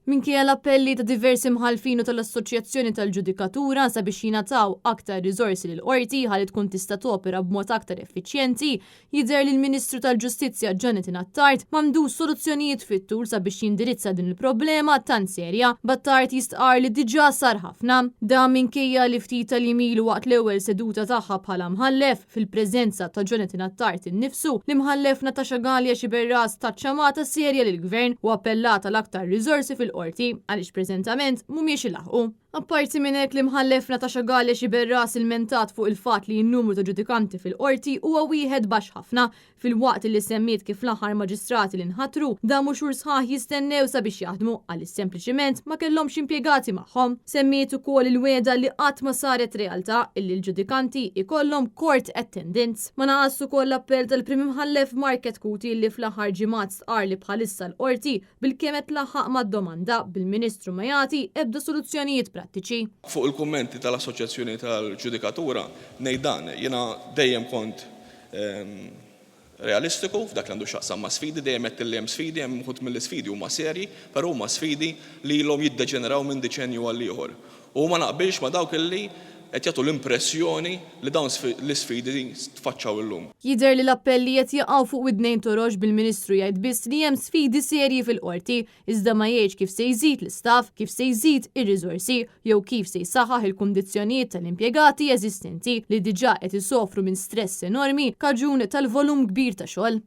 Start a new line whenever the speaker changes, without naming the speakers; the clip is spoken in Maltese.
Minkejja l-appelli ta' diversi mħallfin u tal-Assoċjazzjoni tal-Ġudikatura sabiex jingħataw aktar riżorsi lill-Qorti ħalli tkun tista' topera b'mod aktar effiċjenti, jidher li l-Ministru tal-Ġustizzja Jonathan Attard m'għandux soluzzjonijiet fit-tul sabiex jindirizza din il-problema tant serja, b'Attard jistqarr li diġà sar ħafna. Dan minkejja li ftit tal-jiem ilu waqt l-ewwel seduta tagħha bħala mħallef, Fil-preżenza ta' Jonathan Attard innifsu, l-Imħallef Natasha Galea Sciberras tat xamata serja lill-Gvern u appellat għal aktar riżorsi fil-Qorti għaliex preżentament mhumiex ilaħħqu. Apparti minn hekk, l-Imħallef Natasha Galea Sciberras ilmentat fuq il-fatt li n-numru ta' ġudikanti fil-Qorti huwa wieħed baxx ħafna Filwaqt li semmiet kif l-aħħar maġistrati li nħatru damu xhur sħaħ jistennew sabiex jaħdmu għaliex sempliċiment ma kellhomx impjegati magħhom. Semmiet ukoll il-wegħda li qatt ma saret realtà illi l-ġudikanti ikollhom court attendants. Ma naqasx ukoll l-appell tal-Prim Imħallef Mark Chetcuti illi fl-aħħar ġimgħat stqarr li bħalissa l-Qorti bilkemm qed tlaħħaq mad-domanda, bil-Ministru ma jagħti ebda soluzzjonijiet prattiċi.
Fuq il-kummenti tal-Assoċjazzjoni tal-Ġudikatura ngħid dan, jiena dejjem kont realistiku f'dak li għandu x'jaqsam ma' sfidi, dejjem għedt li hemm sfidi, hemm uħud mill-isfidi huma serji, però huma sfidi li ilhom jiddeġeneraw minn diċenju għal ieħor. U ma naqbilx ma' dawk li qed jagħtu l-impressjoni li dawn l-isfidi tfaċċaw illum.
Jidher li l-appelli qed jaqgħu fuq widnejn torox bil-Ministru jgħid biss li hemm sfidi serji fil-Qorti iżda ma jgħidx kif se jżid l-istaff, kif se jżid ir-riżorsi jew kif se jsaħħaħ il-kundizzjonijiet tal-impjegati eżistenti li diġà qed isofru minn stress enormi kaġun tal-volum kbir ta' xogħol.